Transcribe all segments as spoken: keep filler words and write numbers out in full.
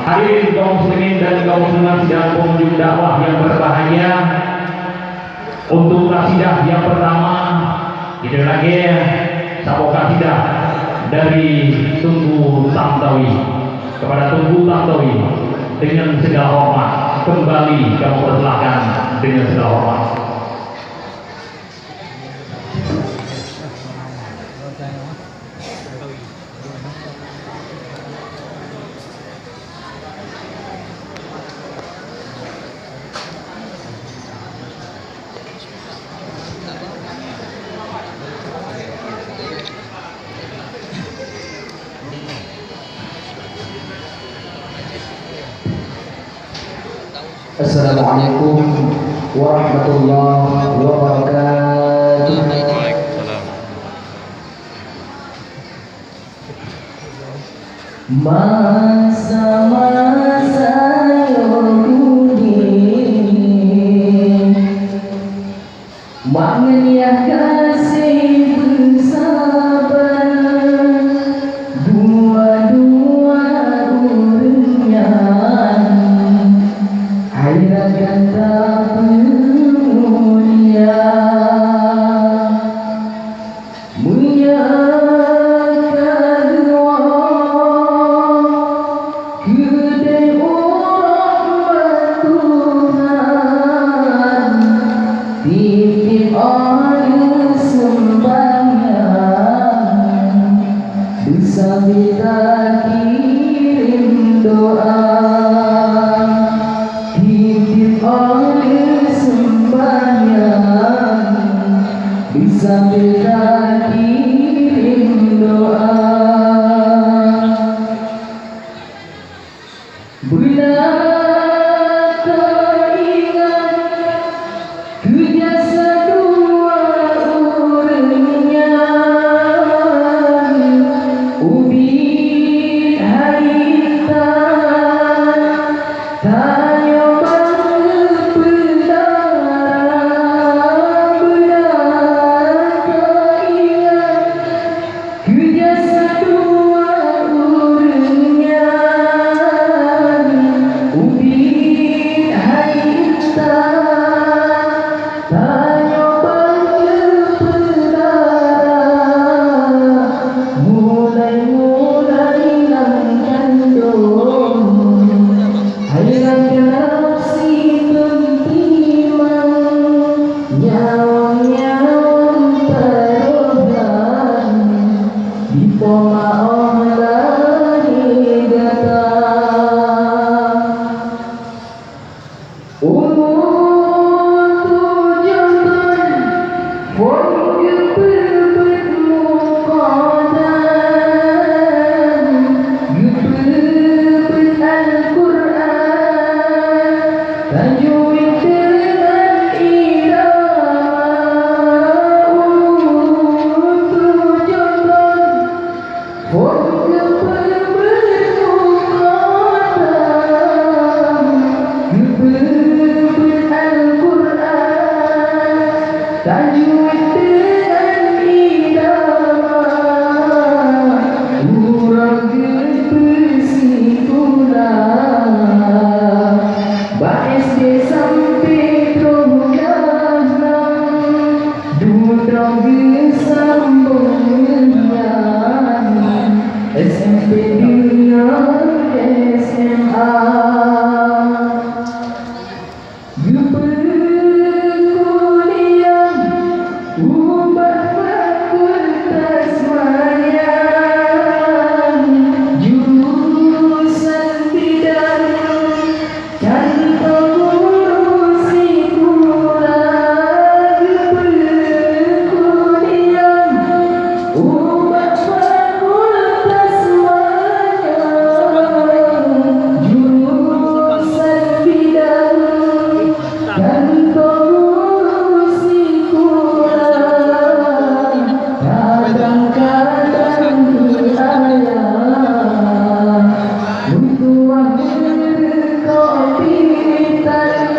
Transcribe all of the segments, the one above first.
Hadirin kaum muslimin dan kaum muslimat sidang pengunjung dakwah yang berbahagia, untuk kasidah yang pertama, kita lagi saboh kasidah dari Teungku Tantowi. Kepada Teungku Tantowi, dengan segala hormat, kembali kami persilakan dengan segala hormat. Assalamualaikum warahmatullahi wabarakatuh. Masa-masa nyoe udeb, mak ngon yah gaséh beusaban, dua-dua ureuëng nyan, hai rakan tapeumulia. Meunyoe ka geuwoe keudeh u rahmat Tuhan, tieb-tieb óh lheueh seumbahyang, beusambil takirém doá. Tieb-tieb óh lheueh seumbahyang, beusambil takirém doá. Beuna taingat keu jasa dua ureuëng nyan, ubit hai intan, tanyoe ban geupeudara. Beuna taingat keu jasa dua ureuëng nyan, ubit hai intan, tanyoe ban geupeudara. Mulai-mulai lam kandong, hai rakan siteun timang, nyawöng-nyawöng taroh dan Di poma óh lahé gata. Umu tujoh thon phon geupeubuet mukadam, geupeubuet Al-Qur'an. Tajwid deungon irama, umu tujoh thon phon geupeubuet mukadam, geupeubuet Al-Qur'an. Tajwid deungon irama, uroe geupeusikula, bak S D sampoe troh klas nam, dudoe geusambong nyan S M P deungon S M A. Geupeukuliah ubak fakultas manyang, jurusan bidang tanpa guru sikula. Geupeukuliah ubak fakultas manyang, jurusan bidang tanpa guru sikula. Kadang-kadang di ayah meutuah meureukoh pitan,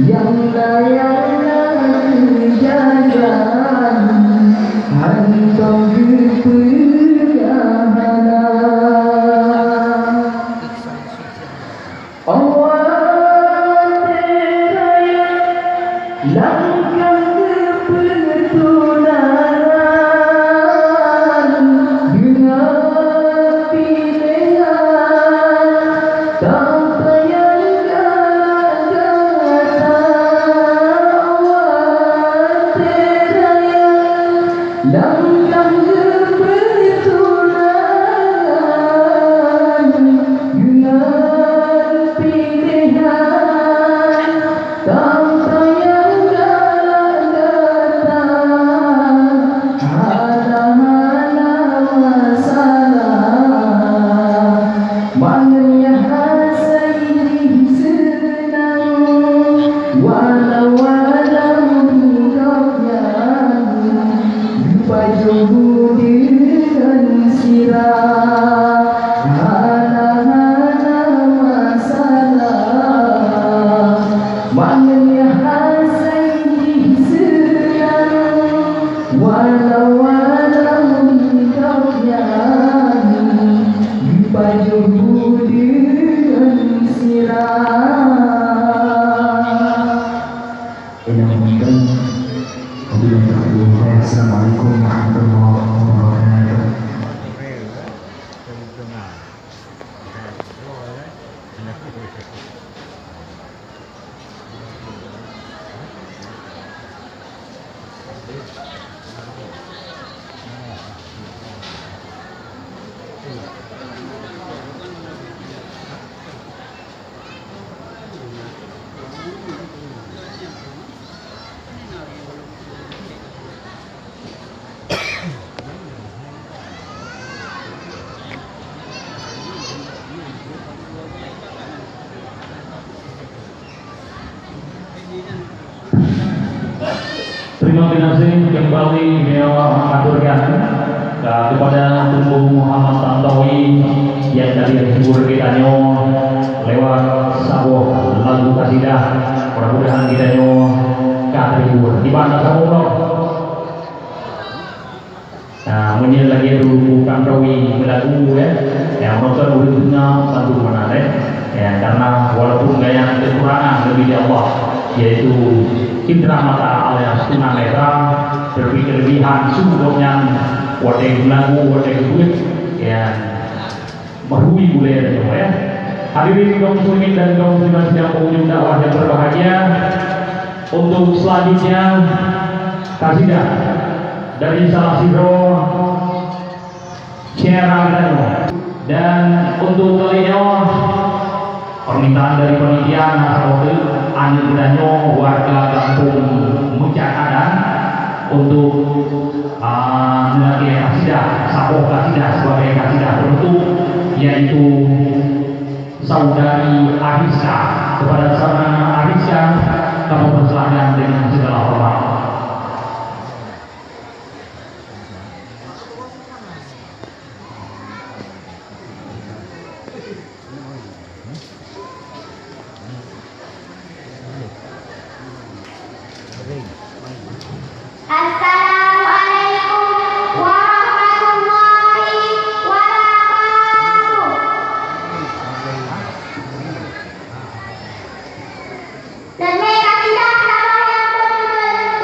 nyang na, nyang na keu jajan, hantom geupeugah hana. Langkah keu peutunangan deungon piléhan, tang-tang nyang galak gata watée raya. Langkah keu peutunangan deungon piléhan, tang-tang nyang galak gata hana-hana masalah. Mangat nyan hase jih seunang, walau-walau gobnyan geupajoh deungon sira, hana-hana masalah. Mangat nyan hase jih seunang, walau-walau gobnyan geupajoh deungon sira. Inong mungkin, wabillahi taufiq. Assalamualaikum warahmatullahi wabarakatuh. Terima kasih kembali beliau mengaturkan, uh, kepada Teungku Muhammad Tantowi yang tadi menghibur kita nyoe lewat saboh lagu kasidah. Mudah-mudahan kita nyoe ka terhibur. Di mana kamu, Bro? Nah, meunyoe lagèe dulu bukan rawi meulagu, ya, ya, meunyoe ureueng teungoh bantu meunan, eh. Ya, karena walaupun gaya kekurangan lebih di Allah, yaitu indra mata alias tunanetra, tapi kelebihan su gobnyan watèe meulagu, watèe geubeuet, ya, meurui gulèe tanyoe, ya. Hadirin kaum muslimin dan kaum muslimat sidang pengunjung dakwah yang berbahagia, untuk selanjutnya kasidah dari salah sidroe syèra geutanyoe. Dan untuk kali nyoe, permintaan dari panitia, na saboh teuk aneuk geutanyoe warga gampông Meucak Adan untuk, ah, meulakèe kasidah, saboh kasidah sebagai kasidah penutup, yaitu Saudari Ariska. Kepada Saudara Ariska, kami persilakan dengan segala hormat. Assalamualaikum warahmatullahi wabarakatuh. Leubeh kasidah saboh nyang beutôi-beutôi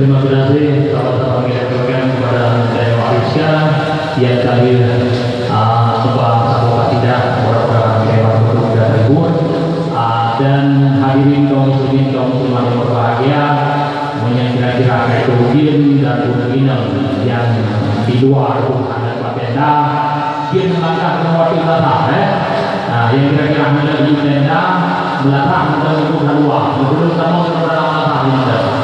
Terima kasih, salam-salam yang diaturkan kepada Menteri Wariska yang tadi, ah, sempat satu kasidah, mudah-mudahan hebat betul dan terhibur. Ah, dan hadirin kaum muslimin, kaum muslimat yang berbahagia, meunyoe kira-kira kayak mungkin dan mungkin yang di luar itu ada patenda, dia melangkah dengan wakil belakang, eh. Nah, yang kira-kira ada di tenda, belakang kita untuk keluar, sebelum sama kita dalam belakang ini.